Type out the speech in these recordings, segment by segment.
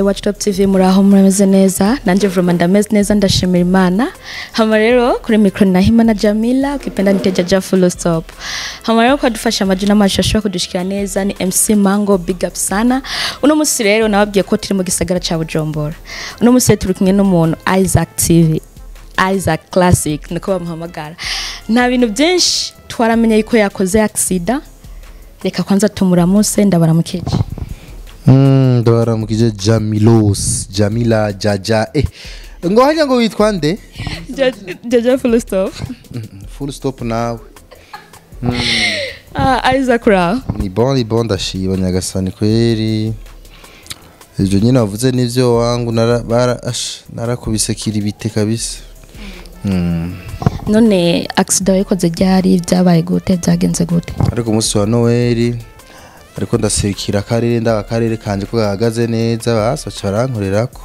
Iwacu Top TV, muraho, murameze neza? Nanje vraiment ndameze neza, ndashimira Imana. Hama rero kuri micro na Himana Jamila, ukipenda niite Jaja full stop. Hama rero kwadufasha amajwi n'amashusho kudushikira neza ni MC Mango, big up sana. Uno musi rero nababwiye ko turi mu gisagara ca Bujumbura. Uno musi turi kumwe n'umuntu Isaac TV, Isaac Classic niko bamuhamagara. Nta bintu byinshi, twaramenye yuko yakoze accident. Reka kwanza tumuramuse. Ndabaramukije. Ndabaramukije Jamilos, Jamila Jaja. Ngo hajya ngo witwa nde? Jaja full stop. Full stop nawe. Ah, Isaac, ra. Ni bon, ni bon, ndashiba Nyagasani kweri. Ibyo nyine wavuze nivyo wangu, nara bara ash narakubise kiribite kabisa. None accident wayikoze ryari? Byabaye gute? Byagenze gute? Ariko umunsi wa Noel ariko ndaserukira akarere, ndaba akarere kanje ko gahagaze neza, basa baca barankorerako.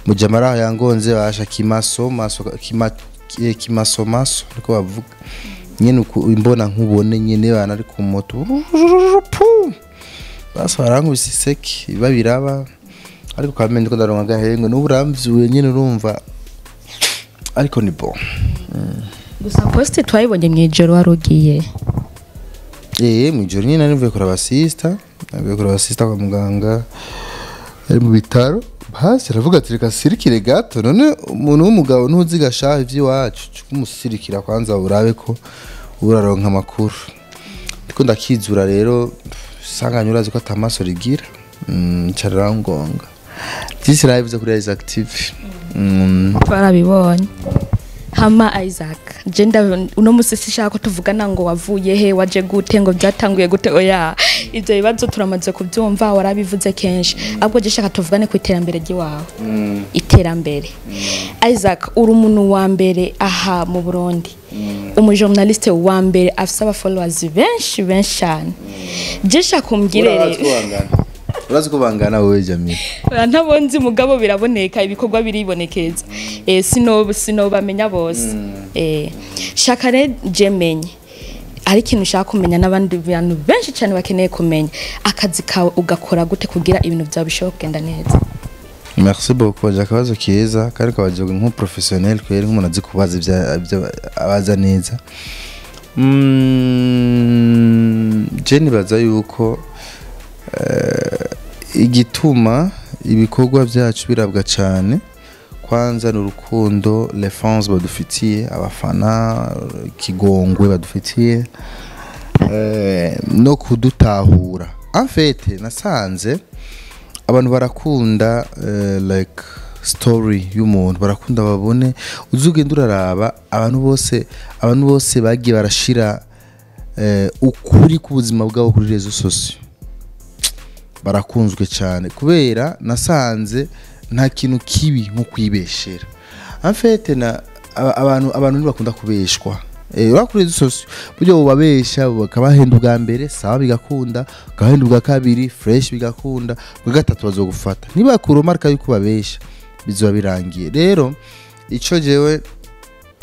Mujamara yangonze basha kimaso maso kima kimaso maso niko bavuga nyene, uku imbona nkubone nyene bana ari ku moto. Pum! Basa barankubise iseki biba biraba, ariko kamene ndiko ndaronka agahengwe n'ubu uramvyuye nyene urumva, ariko ni bon. Gusa post twayibonye mw'ijoro, wari ugiye? Mwijoro nyine nari mvuye kuraba sister, navuye kuraba sister kwa muganga, ari mu bitaro. Basi aravuga ati: "Reka sirikire gato." None umuntu w'umugabo ntuzi gashaha ivy'iwacu, kumusirikira kwanza urabe ko uraronka amakuru. Ndiko ndakizura rero sanganya, urazi ko atamaso rigira, cararangonga. Vyinshi narabivuze kuri Isaac TV. Twarabibonye. Hama Isaac, je uno musi sishaka ko tuvugana ngo wavuye he, waje gute, ngo byatanguye gute. Oya, ivyo bibazo turamaze kubyumva, warabivuze kenshi. Ahubwo je shaka tuvugane ku iterambere ry'iwawe, iterambere. Isaac, uri umuntu wa mbere aha mu Burundi, umujournaliste wa mbere afise aba followers benshi benshi cyane. Je shaka umbwire Urazi rero ko bangana, urazi ko bangana wowe Jamila? Oya, ntabwo nzi, mugabo biraboneka, ibikorwa biribonekeza. Sino bamenya bose. Shaka rero je menye ari ikintu ushaka kumenya n'abandi bantu benshi cyane bakeneye kumenya: akazi kawe ugakora gute kugira ibintu byawe bishobora kugenda neza? Merci beaucoup, aje akabazo keza kandi kabaje nk'u professionnel kweri, nk'umuntu azi kubaza ibyo abaza neza. Je nibaza yuko igituma ibikorwa byacu birabwa cyane, kwanza ni urukundo les fans badufitiye, abafana ikigongwe badufitiye, no kudutahura. En fait, nasanze abantu barakunda like story y'umuntu, barakunda babone uzugenda uraraba abantu bose bagiye barashira ukuri k'ubuzima bwabo kuri réseaux sociaux barakunzwe cyane, kubera nasanze nta kintu kibi nko kwibeshera. En fait, na abantu ntibakunda kubeshwa. Kuri réseaux sociaux buryo bubabesha bakabahenda ubwa mbere, sawa, bigakunda, bakabahenda ubwa kabiri, fresh, bigakunda, ubwa gatatu bazogufata nibakuromarka yuko babesha, bizoba birangiye. Rero ico jewe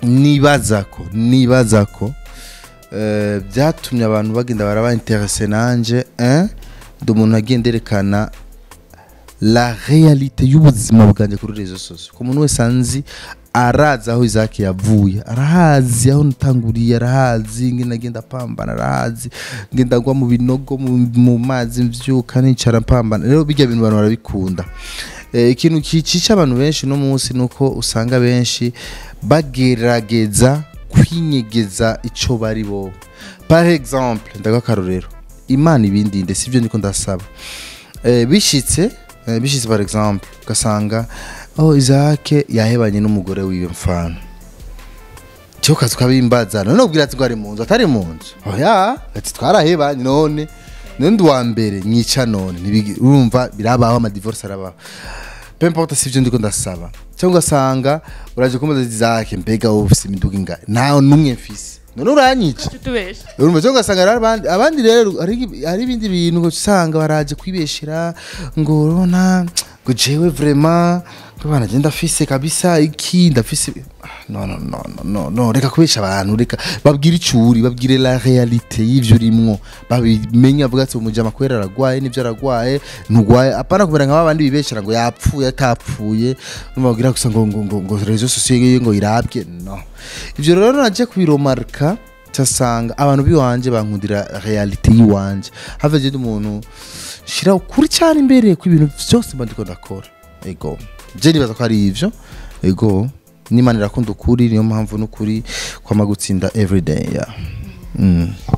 nibaza ko byatumye abantu bagenda baraba intéressé nanje, ndi umuntu agenda erekana la réalité y'ubuzima bwanjye kuri réseaux sociaux. Ku muntu wese anzi arazi aho Isaac yavuye, arahazi aho natanguriye, arahazi ngenda agenda pambana, arahazi ngenda ngwa mu binogo, mu mazi, mvyuka nicara mpambana. Rero bijya bintu abantu barabikunda. Ikintu kicisha abantu benshi no munsi nuko usanga benshi bagerageza kwinyegeza ico bari bo. Par exemple, ndaga akarorero, Imana ibindinde, sivyo ndiko ndasaba, bishitse par exemple ugasanga oh Isaac yahebanye n'umugore wiwe, mfano cyo kazi ukabimbaza, none ubwira ati ngo ari mu nzu, atari mu nzu, oya, ati twarahebanye, none ndi uwa mbere nyica none urumva birabaho, ama divorce arabaho, peu importe, sivyo ndiko ndasaba. Cyangwa ugasanga uraje kumbaza: "Isaac, mbega wowe ufise imiduga ingahe?" Ntawe numwe mfise, none uranyica? Tutubesha. Urumva, cyangwa ugasanga hari abandi rero hari ibindi bintu usanga baraje kwibeshera ngo urabona ngo jewe vraiment ngo Bana je ndafise kabisa iki ndafise. No no no no no, reka kubesha abantu, reka babwire icuri, babwire la réalité y'ivyo urimwo, babimenya, avuga ati umujama kwera aragwaye n'ivyo aragwaye ntugwaye, apana kumera nka babandi bibeshera ngo yapfuye atapfuye, numabwira gusa ngo ngo ngo ngo réseaux sociaux ngo irabwe. No, ivyo rero naje kubiromarka, tasanga abantu biwanje bankundira réalité yiwanje. Have je umuntu shira ukuri cyane imbere ku ibintu byose mba ndiko ndakora. Ego, je nibaza ko ari ivyo. Ego, n'Imana irakunda ukuri, niyo mpamvu n'ukuri kwama gutsinda everyday, yeah.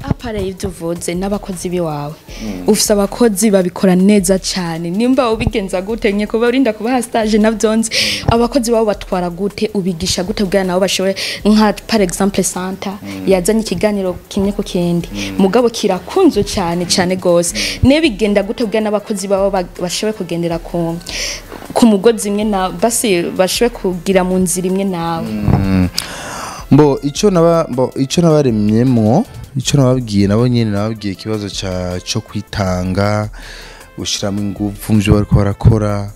À part y'ibyo uvuze n'abakozi biwawe, ufise abakozi babikora neza cyane. Nimba ubigenza gute nye kuba urinda kubaha stage navyonze, abakozi babo batwara gute, ubigisha gute bwa nabo bashobore? Nka par exemple Santa yazanye ikiganiro kimwe ku kindi, mugabo kirakunzwe cyane cyane gose. Ne bigenda gute bwa n'abakozi babo bashobore kugendera ku mugozi imwe na basi bashobore kugira mu nzira imwe nawe? Mbo ico naba, mbo ico nabaremyemwo, ico nababwiye nabo nyene, nababwiye ikibazo ca cyo kwitanga, gushiramo ingufu mu byo bariko barakora,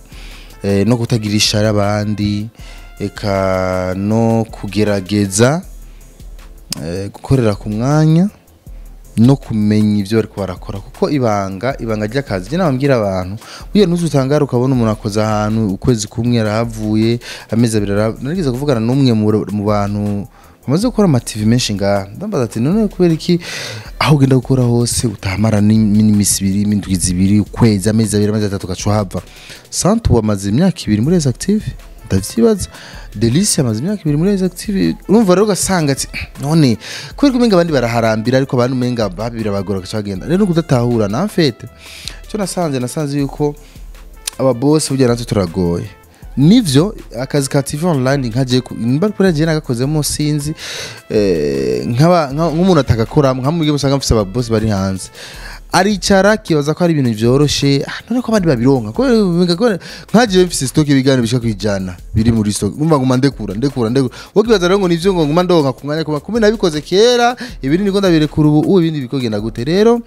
no kutagira ishari abandi, eka no kugerageza gukorera ku mwanya no kumenya ibyo bariko barakora, kuko ibanga ry'akazi, je nababwira abantu, burya ntuzutangare ukabona umuntu akoze ahantu ukwezi kumwe arahavuye, amezi 2. Narigeze kuvugana n'umwe mu bantu bamaze gukora ama TV menshi ngaha, ndambaza ati: "None kubera iki aho ugenda gukora hose utahamara n'imisi 2, n'indwi 2, ukwezi, amezi 2, amezi 3, ugaca uhava?" Santu wamaze imyaka 2 muri Active, ndavyibaza. Delice amaze imyaka 2 muri Active. Urumva rero ugasanga ati: "None kubera ko umenga abandi baraharambira, ariko abandi umenga babira bagora gaca bagenda." Rero kudatahura na en fait cyo nasanze yuko aba boss burya natwe turagoye. Nivyo, akazi ka TV online nkaje nimba kuri je nagakozemo, sinzi, nkaba nk'umuntu atagakoramo, nka mwebwe usanga mfise aba boss bari hanze, aricara akibaza ko ari ibintu vyoroshe. Ah, none ko abandi babironka, ko nkaje mfise stock ibiganiro bishika kwijana biri muri stock, umva nguma ndekura ndekura ndekura, wokibaza rero ngo nivyo ngo nguma ndonka ku mwanya kuma nabikoze kera, ibindi niko ndabirekura ubu, ibindi bikogenda gute? Rero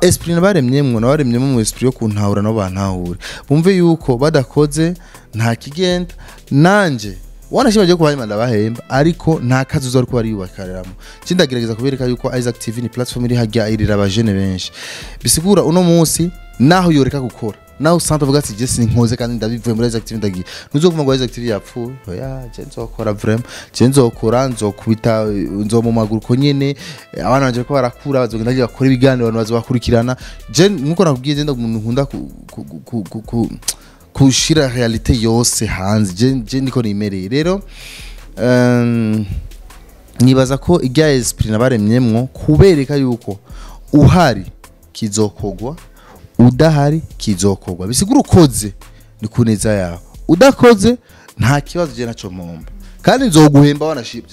esprit nabaremyemwo mu esprit yo kuntahura, nabo bantahure, bumve yuko badakoze nta kigenda. Nanje wanashima je kubahemba, ndabahemba, ariko nta kazi uzo ariko bariyubakaramo. Ndagerageza kubereka yuko Isaac TV ni platform iri hajya irira abajene benshi, bisigura uno munsi naho yoreka gukora, naho usanga avuga ati: "Je sinkoze kandi ndabivuye muri Isaac TV ndagiye," ntuzoguma ngo Isaac TV yapfuye. Oya, je nzokora vraiment, je nzokora, nzokubita, nzo maguru ko nyene. Abana banje ko barakura, bazogenda bagiye bakora ibiganiro, abantu bazobakurikirana. Je nkuko nakubwiye, je ndamuntu nkunda kushira réalité yose hanze. Je niko nimereye. Rero nibaza ko irya esprit nabaremyemwo kubereka yuko uhari kizokogwa, udahari kizokogwa, bisigura ukoze ni ku neza yawe, udakoze nta kibazo, je naco mpomba kandi nzoguhemba wanashima.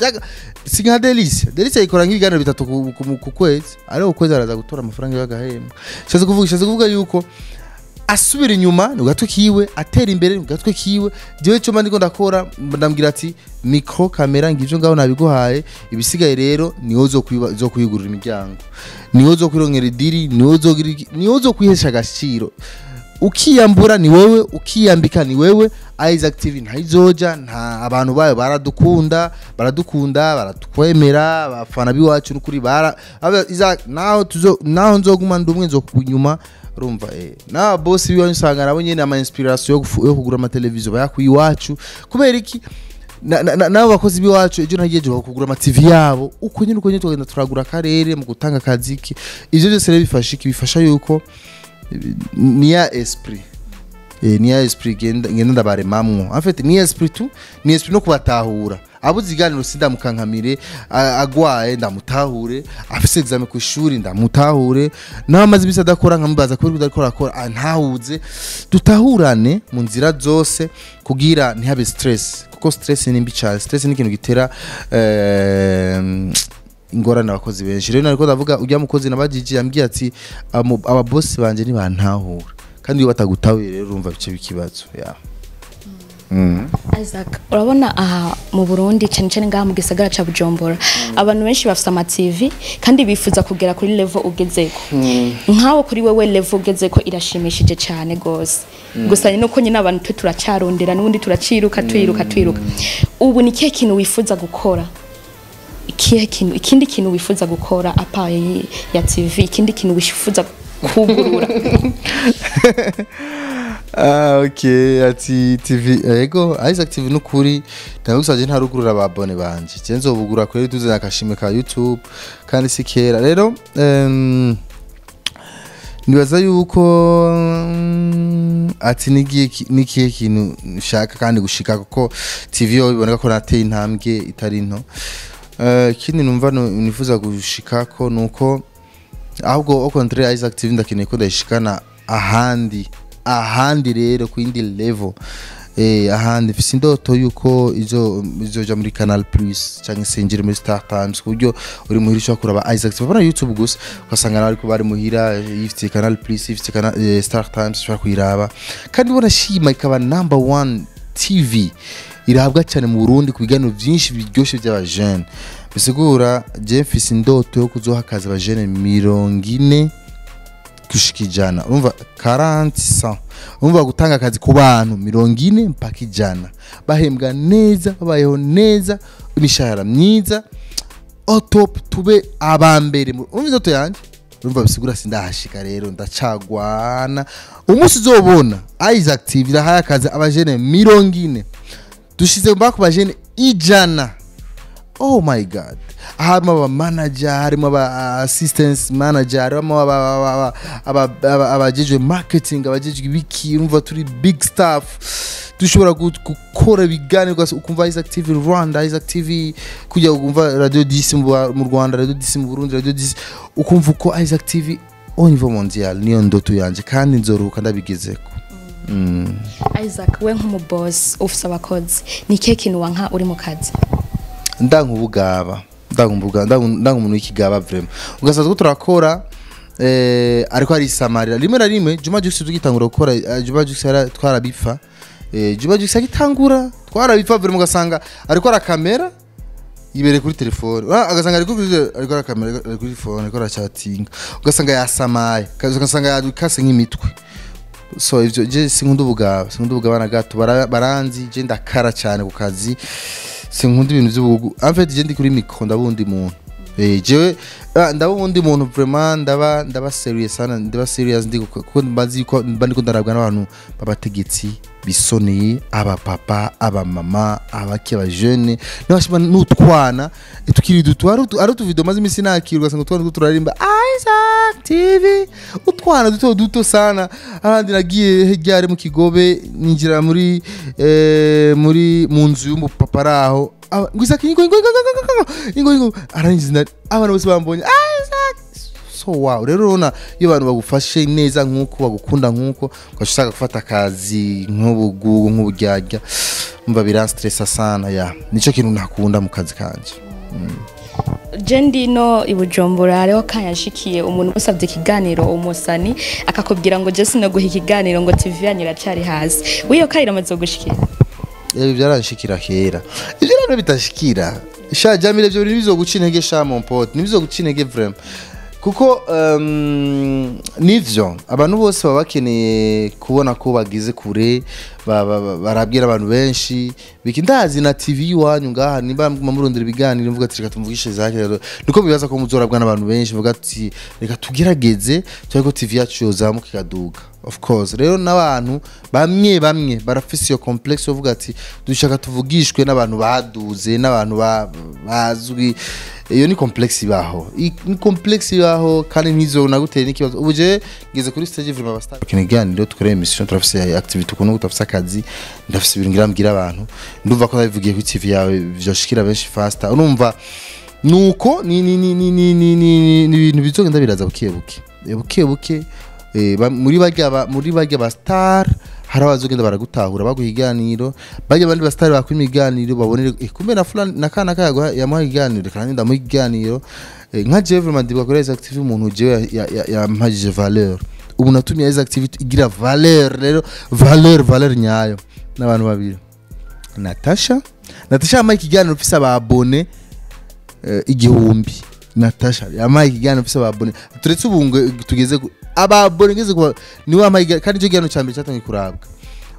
Si nka Delicia. Delicia ikora nk'ibiganiro bitatu ku kwezi, ariko ukwezi araza gutora amafaranga y'agahembwa. Shatse kuvuga yuko asubira inyuma ni gatwe kiwe, atera imbere ni gatwe kiwe. Jewe cyo mba ndiko ndakora, ndambwira ati: "Micro, caméra, ngivyo ngaho nabiguhaye, ibisigaye rero niwo zokwigurira imiryango, niwo zokwirongera idiri, niwo zogira iki, niwo zokwihesha agaciro. Ukiyambura ni wewe, ukiyambika ni wewe." Isaac TV ntayizoja nta abantu bayo baradukunda, baradukunda, baratwemera, abafana biwacu n'ukuri bara Isaac naho tuzo, naho nzoguma ndumwe nzokunyuma. Urumva, na boss biwanyu usanga nabo nyene ama inspiration yo kugura ama televiziyo bayakuye iwacu. Kubera iki? Nabo bakozi biwacu ejo nagiye kugura ama TV yabo, uko nyene tugenda turagura akarere mu gutanga akazi ki. Ivyo byose rero bifasha iki? Bifasha yuko ni ya esprit, ni ya esprit ngenda ndabaremamwo. En fait ni esprit tu, ni esprit no kubatahura. Abuze iganiro sindamukankamire, agwaye ndamutahure, afise examen ku ishuri ndamutahure, naho amaze imisi adakora nkamubaza kubera udariko arakora, ntahuze, dutahurane mu nzira zose kugira ntihabe stress, kuko stress ni mbi cyane. Stress ni ikintu gitera ingorane abakozi benshi. Rero nariko ndavuga ujya mukozi nabajiji, yambwiye ati: "Aba boss banje ntibantahura." Kandi iyo batagutahuye rero urumva bice bikibazo, yeah. Isaac, urabona aha mu Burundi, cyane cyane ngaha mu gisagara ca Bujumbura, abantu benshi bafise ama TV kandi bifuza kugera kuri level ugezeko. Nkawe kuri wewe, level ugezeko irashimishije cyane gose. Gusa ni nuko nyine abantu twe turacarondera n'ubundi turaciruka, twiruka, twiruka. Ubu ni kihe kintu wifuza gukora? Ikihe kintu, ikindi kintu wifuza gukora à part ya TV, ikindi kintu wifuza kugurura? Ah, okay, ati TV, ego Isaac TV, nukuri ndagusabye ntarugurura aba abonnés banje, je nzobugura kuri tuze akashimwe ka YouTube kandi si kera. Rero nibaza yuko ati nikihe kintu nshaka kandi gushika, kuko TV yo biboneka ko nateye intambwe itari nto. Ikindi numva nifuza gushikako nuko ahubwo au contraire Isaac TV ndakeneye ko ndayishikana ahandi, ahandi rero ku yindi level, ahandi mfise indoto yuko izo izoja muri Canal Plus cyangwa se injire muri Star Times, ku buryo uri muhira ushobora kuraba Isaac TV, bana YouTube gusa, ugasanga nawe ariko bari muhira yifitiye Canal Plus, yifitiye Canal, Star Times, ushobora kuyiraba kandi ubona shima ikaba number one TV irahabwa cyane mu Burundi ku biganiro byinshi biryoshye by'abajene. Bisigura je mfise indoto yo kuzoha akazi abajene 40 gushika 100, urumva 40 100, urumva gutanga akazi ku bantu 40 mpaka 100, bahembwa neza, babayeho neza, imishahara myiza, au top, tube abambere. Urumva indoto yanje, urumva bisigura sindahashika rero, ndacagwana. Umunsi uzobona Isaac TV irahaye akazi abajene 40, dushize mbaka ku bajene 100, oh my God, harimo aba manager, harimo aba assistance manager, harimo abajejwe marketing, abajejwe ibiki, urumva turi big staff, dushobora gukora ibiganiro ukumva Isaac TV Rwanda, Isaac TV kujya, ukumva Radio 10 mu Rwanda, Radio 10 mu Burundi, Radio 10, ukumva uko Isaac TV au niveau mondial. Niyo ndoto yanje kandi nzoruhuka ndabigezeko. Isaac, we nk'umuboss ufise abakozi, ni ikihe kintu wanka uri mu kazi? Ndanka ubugaba, ndanka ubugaba, ndanka umuntu w'ikigaba vraiment, ugasanga ko turakora ariko arisamarira rimwe na rimwe. Juma Jux tugitangura gukora, Juma Jux twarabifa, Juma Jux agitangura twarabipfa vraiment, ugasanga ariko arakamera yibereye kuri telefone. Agasanga ariko arakamera ari kuri telefone, ariko arachatinga, ugasanga yasamaye, ugasanga yadukase nk'imitwe. So ivyo je sinkunda ubugaba, sinkunda ubugaba na gato. Baranzi je ndakara cyane ku kazi, sinkunda ibintu by'ubugugu. En fait je ndi kuri micro ndaba undi muntu, jewe ndaba undi muntu vraiment, ndaba serious sana, ndaba serious ndi kuko mbazi ko mba ndiko ndarabwa n'abantu b'abategetsi bisoneye, abapapa, abamama, abaki, abajene n'abashima n'utwana tukiri duto. Ari utuvideo maze imisi nakira, ugasanga utwana duto turarimba Isaac TV, utwana duto duto sana. Ahandi nagiye hirya ari mu Kigobe, ninjira muri muri mu nzu y'umupapa araho. Ngo Isaac, ingo ingo ingo ingo ingo ingo, arangiza abantu bose bambonye Isaac. So wow, rero urabona iyo abantu bagufashe neza nk'uko bagukunda nk'uko, ugaca ushaka gufata akazi nk'ubugugu, nk'uburyarya, umva biranstressa sana. Ya, nico kintu ntakunda mu kazi kanje. Je ndino i Bujumbura, hariho kanyashikiye umuntu usabye ikiganiro, umusani akakubwira ngo je sinaguha ikiganiro, ngo TV yanyu iracari hasi. Wiyo kayiramaze gushikira? Ibi byaranshikira kera, ibyo rero bitashikira sha Jamile, ibyo bintu bizoguca intege sha mon pote, ntibizoguca intege vraiment, kuko nivyo abantu bose baba bakeneye kubona ko bagize kure, barabwira abantu benshi biki. Ndazi na TV iwanyu ngaha, nimba muguma murondera ibiganiro, mvuga ati reka tumvugishe zake, rero niko bibaza ko muzorabwa n'abantu benshi, mvuga ati reka tugerageze turabe ko TV yacu yozamuka ikaduga. Of course rero n'abantu bamwe bamwe barafise iyo complexe yo kuvuga ati dushaka tuvugishwe n'abantu baduze, n'abantu bazwi. Iyo ni complexe ibaho. Ni complexe ibaho kandi ntizo naguteye n'ikibazo. Ubu je ngeze kuri stage vraiment, abastar ikiganiro, tukore émission, turafise activité ukuntu, turafise akazi, ndafise ibintu ngira mbwira abantu, ndumva ko nabivugiye kuri TV yawe vyoshikira benshi faster. Urumva nuko ni ibintu bizogenda biraza buke buke. Buke buke, muri barya ba star hari abazogenda baragutahura baguha iganiro, barya abandi ba star bakwima iganiro babonere kumbe na fulani na kana kayaguha yamuha iganiro kandi ndamuha iganiro. Nka jewe vraiment ndibuka kuri Isaac TV, umuntu jewe yampagije valeur, ubu natumye Isaac TV igira valeur, rero valeur nyayo n'abantu babiri. Natasha. Natasha yamaye ikiganiro mfise aba abonnés 1000. Natasha yamaye ikiganiro mfise aba abonnés, turetse ubu ngo tugeze aba abonnés ngeze kuba niwe yamaye kandi ico kiganiro ca mbere cyatangiye kurabwa.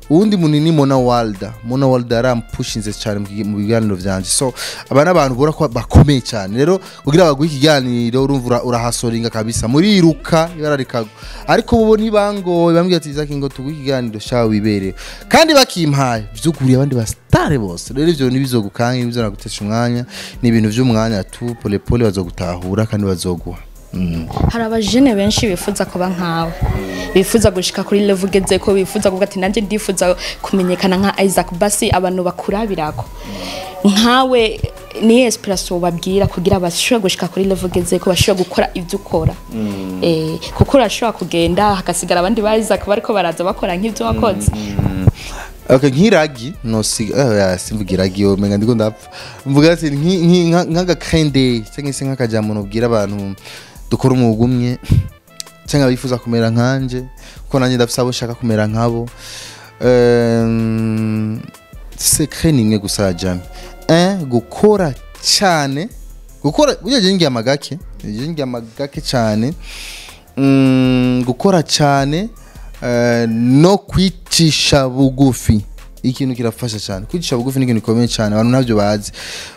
Uwundi munini Mona Walda. Mona Walda yarampushinze cyane mu biganiro vyanje. So aba n'abantu bora ko bakomeye cyane, rero kugira baguhe ikiganiro urumva urahasoringa kabisa, muriruka ibara rikagwa. Ariko bo ntibangoye, bambwira ati Isaac ngo tuguhe ikiganiro sha wibereye, kandi bakimpaye vyuguriye abandi ba star bose. Rero ivyo ntibizogukanga, ntibizonagutesha umwanya, ni ibintu vy'umwanya tu, pole pole bazogutahura kandi bazoguha. Hari abajene benshi bifuza kuba nkawe, bifuza gushika kuri level ugeze ko, bifuza kuvuga ati nanjye ndifuza kumenyekana nka Isaac, basi abantu bakurabirako nkawe. Ni inspiration babwira kugira bashobore gushika kuri level ugeze ko, bashobore gukora ibyo ukora? Kuko urashobora kugenda hagasigara abandi ba Isaac bariko baraza bakora nk'ibyo wakoze. Okay, nk'iragi no si simvuga iragi, yo menga ndiko ndapfa. Mvuga ati nk'aga crende cyangwa se nk'akajambo nobwira abantu dukora umwuga umwe cyangwa abifuza kumera nkanje, kuko nanjye ndafise abo nshaka kumera nkabo. Secret ni imwe gusa jami, un, gukora cyane, gukora burya je ngiye amagake, je ngiye amagake cyane. Gukora cyane no kwicisha bugufi, ikintu kirafasha cyane. Kwicisha bugufi ni ikintu gikomeye cyane, abantu ntabyo bazi.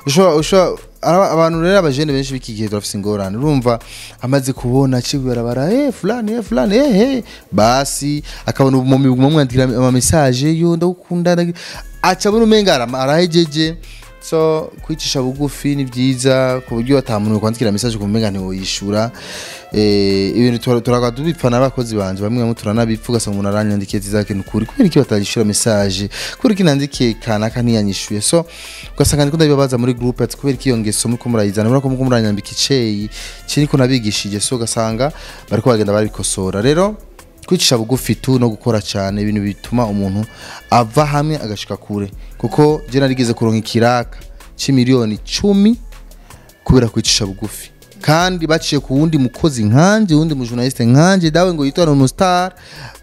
Ushobora abantu rero, abajene benshi b'iki gihe turafise ingorane. Urumva amaze kubona aciye barabara, fulani, fulani, basi akabona umumi mumwandikira ama message yo ndagukunda, aca abona umenga arahejeje. So kwicisha bugufi ni byiza, ku buryo ata muntu kwandikira message kumenga ntiwoyishura. Ibintu turagwa tubipfa n'abakozi banje bamwe bamwe, turanabipfa. Ugasanga umuntu aranyandikiye ati Isaac nukuri, kubera iki batayishura message, kubera iki nandikiye kanaka ntiyanyishuye? So ugasanga ndiko ndabibabaza muri groupe ati kubera iki iyo ngeso muriko murayizana, muriko muranyambika iceyi kiriko nabigishije? So ugasanga bariko bagenda babikosora. Rero kwicisha bugufi tu no gukora cyane, ibintu bituma umuntu ava hamwe agashika kure, kuko je narigeze kuronka ikiraka c'imiliyoni 10 kubera kwicisha bugufi, kandi baciye ku wundi mukozi nkanje, wundi mu journaliste nkanje dawe ngo yitwa umu star,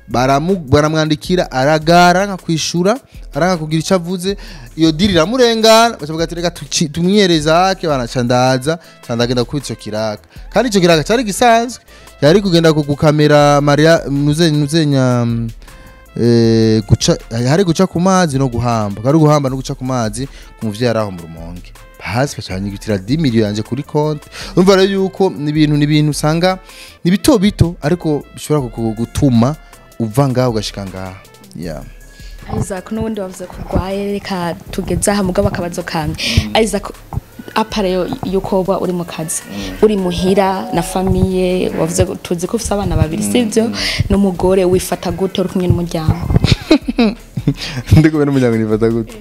baramwandikira aragara nka kwishura, aranga kugira icyo avuze, iyo deal iramurengana. Bacavuga ati reka tumwiyereza hake banaca ndaza ca ndagenda gukubita ico kiraka. Kandi ico kiraka cari gisanzwe, yari kugenda ku gukamera Maria nuze nuzenya guca, hari guca ku mazi no guhamba, kari guhamba no guca ku mazi ku muvyeyi araho mu Rumonge, hasi bacanyigitira 10 millions yanje kuri konti. Urumva rero yuko ni ibintu usanga ni bito bito, ariko bishobora gutuma uva ngaho ugashika ngaha, yeah. Isaac, n'ubundi wavuze ko urwaye, reka tugeze aha mugabo akabazo kamwe. Isaac, à part yuko uba uri mu kazi, uri muhira na famille, wavuze ko tuzi ko ufite abana babiri, sibyo, n'umugore, wifata gute uri kumwe n'umuryango? Ndi kumwe n'umuryango nifata gute?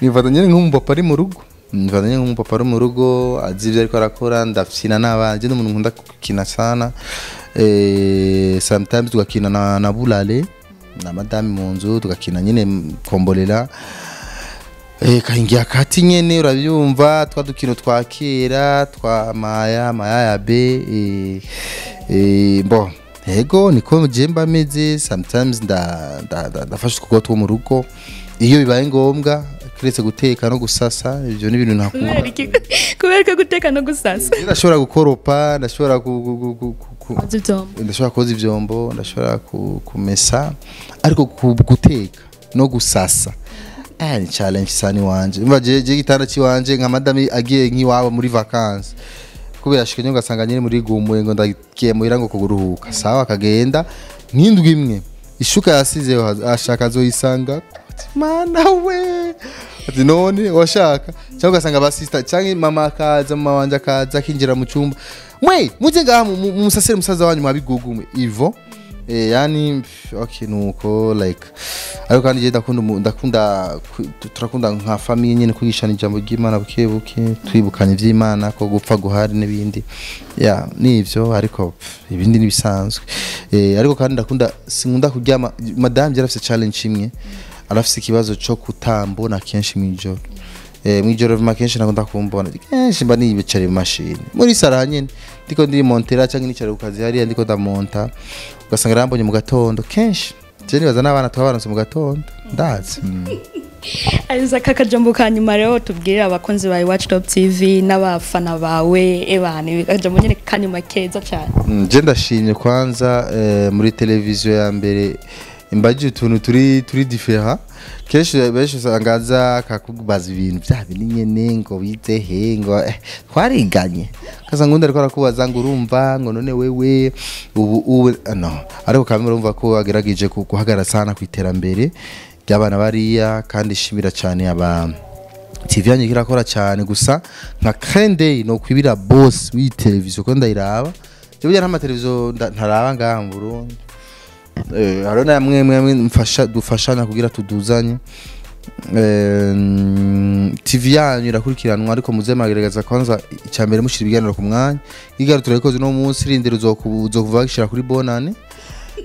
Nifata nyine nk'umupapa ari mu rugo, nifata nyine nk'umupapa ari mu rugo azi ibyo ariko arakora. Ndafyina n'abana, je n'umuntu nkunda gukina sana. Sometimes tugakina na bulale na madame mu nzu, tugakina nyine kombolela, kahingira kati nyene urabyumva, twa dukino twa kera twa maya maya ya b. Bon, ego niko je mba meze. Sometimes ndafasha utwugo two mu rugo iyo bibaye ngombwa, kiretse guteka no gusasa, ivyo ni ibintu ntakunda. Kubera iki? Kubera ko guteka no gusasa? Ndashobora gukoropa, ndashobora Koza ivyombo. Ndashobora koza ivyombo, ndashobora kumesa, ariko guteka no gusasa ni challenge sana iwanje. Umva je igitanda ciwanje, nka madame agiye nk'iwabo muri vacances, kubera ashika nyine ugasanga nyine muri gumuye ngo ndagiye muhira ngo kuguruhuka, sawa, akagenda nk'indwi imwe, ishuka yasizeho ashaka azoyisanga. Ati, mana we, ati none washaka, cyangwa ugasanga ba sister cyangwa mama akaza, mama wanje akaza akinjira mu cyumba, mwe muze ngaha musasire musaza wanyu mwabigugume ivo. Yani pff, okay, nuko like, ariko kandi je ndakunda turakunda nka famille nyine kwigishana ijambo ry'Imana buke buke, twibukanye ivy'Imana ko gupfa guhari n'ibindi, ya nivyo. Ariko pff, ibindi nibisanzwe. Ariko kandi ndakunda, sinkunda kuryama. Madame yarafise challenge imwe, arafise ikibazo co kutambona kenshi mwijoro. Mwijoro vuma kenshi nakunda kumbona kenshi mba niyicariye mu mashini muri sara nyene, ndiko ndi montera cyangwa nicara ku kazi hariya ndiko ndamonta, ugasanga arambonye mu gatondo kenshi. Je nibaza n'abana twabaronse mu gatondo ndazi. Isaac, akajambo ka nyuma rero tubwirira abakunzi ba Iwacu Top TV n'abafana bawe, ebana, akajambo nyene ka nyuma keza cyane. Je ndashimye kwanza muri televiziyo ya mbere imbaje utuntu turi différent. Kenshi benshi usanga aza akakubaza ibintu bya bindi nyene, ngo wize he, ngo twariganye, kaza ngundi ariko arakubaza ngo urumva ngo none wewe ubu no, ariko kamwe urumva ko agerageje guhagarara sana ku iterambere ry'abana bariya. Kandi shimira cyane aba TV yanyu irakora cyane. Gusa nka Crendey no kwibira boss w'iyi televiziyo ko ndayiraba je, burya nta televiziyo ntaraba ngaha mu Burundi. Hariho na mwe mfasha dufashanya kugira tuduzanye. TV yanyu irakurikiranwa, ariko muze muragerageza kwanza icya mbere mushyira ibiganiro ku mwanya. Ikiganiro turabikoze uno munsi, rindira uzokuva bagishira kuri bonane,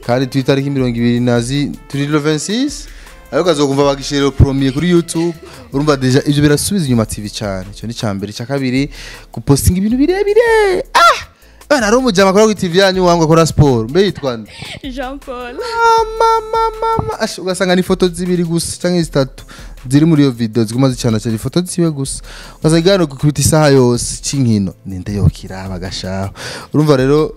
kandi turi itariki 20 na zi turi le 26, ariko azokumva bagishira premier kuri YouTube. Urumva déjà ivyo birasubiza inyuma TV cyane. Icyo ni icya mbere. Icya kabiri, gupostinga ibintu birebire. Bana, ari umujama akora kuri TV yanyu wangu akora sport, mbe yitwa nde? Jean Paul. Mama mama. Ash, ugasanga ni foto zibiri gusa canke zitatu ziri muri iyo video, ziguma zicana cyane ifoto ziwe gusa, ugasanga iganiro gukubita isaha yose c'inkino, ninde yokiraba gashaho? Urumva rero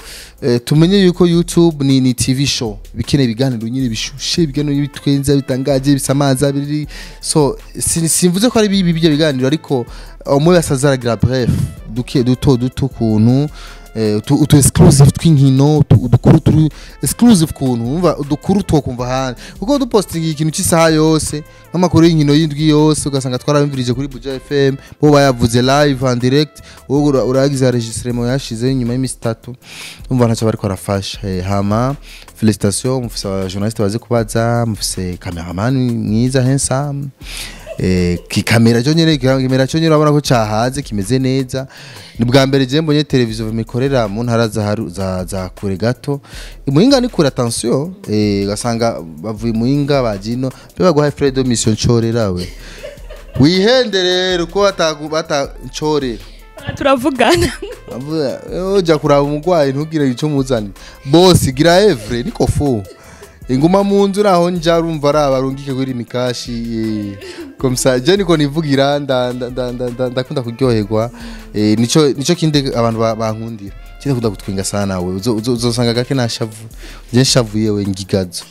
tumenye yuko YouTube ni TV show, bikeneye ibiganiro nyine bishushe, ibiganiro bitwenza, bitangaje, bisamaza biri so. Simvuze ko ari bibi ibyo biganiro, ariko umwe asazaragira bref duke duto duto kuntu utu exclusive tw'inkino, udukuru turi exclusive kuntu umva udukuru twokumva ahandi, kuko dupostinga ikintu cy'isaha yose nk'amakuru y'inkino y'indwi yose, ugasanga twarabimvirije kuri Buja FM, bo bayavuze live and direct, wowe uragize enregistrement yashize nyuma y'iminsi 3, umva ntacyo bariko arafasha. Hama félicitations, mufise aba journaliste bazi kubaza, mufise cameraman mwiza handsome. Kikamera cyo nyene, kamera cyo nyene urabona ko cahaze, kimeze neza. Ni bwa mbere je mbonye televiziyo mikorera mu ntara za kure gato. Muhinga ni kure, attention, gasanga bavuye Muhinga bajino be baguhaye frais de mission. Ncorera we, wihende rero ko batagu bata ncorera. Turavugana. Avuga ujya kuraba umurwayi ntugire icyo muzane, boss gira evre niko fu inguma mu nzu naho nja urumva araba arungike kuri mikashi comme ça. Je niko nivugira, ndakunda kuryoherwa. Nico kindi abantu bankundira, kindi kunda gutwenga sana. We uzosanga gake nashavu, je nshavuye we ngigazo.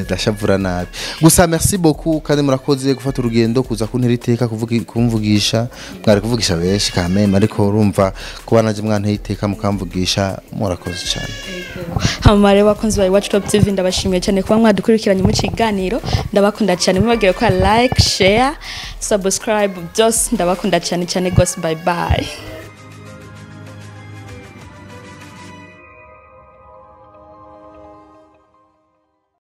Ndashavura nabi. Gusa merci beaucoup, kandi murakoze gufata urugendo kuza kuntera iteka kuvuga kumvugisha. Mwari kuvugisha benshi kameme, ariko urumva kuba naje mwanteye iteka mukamvugisha, murakoze cyane. Hama rero bakunzi ba Iwacu Top TV, ndabashimiye cyane kuba mwadukurikiranye mu kiganiro. Ndabakunda cyane, mubagire ko like, share, subscribe, byose. Ndabakunda cyane cyane gose. Bye bye.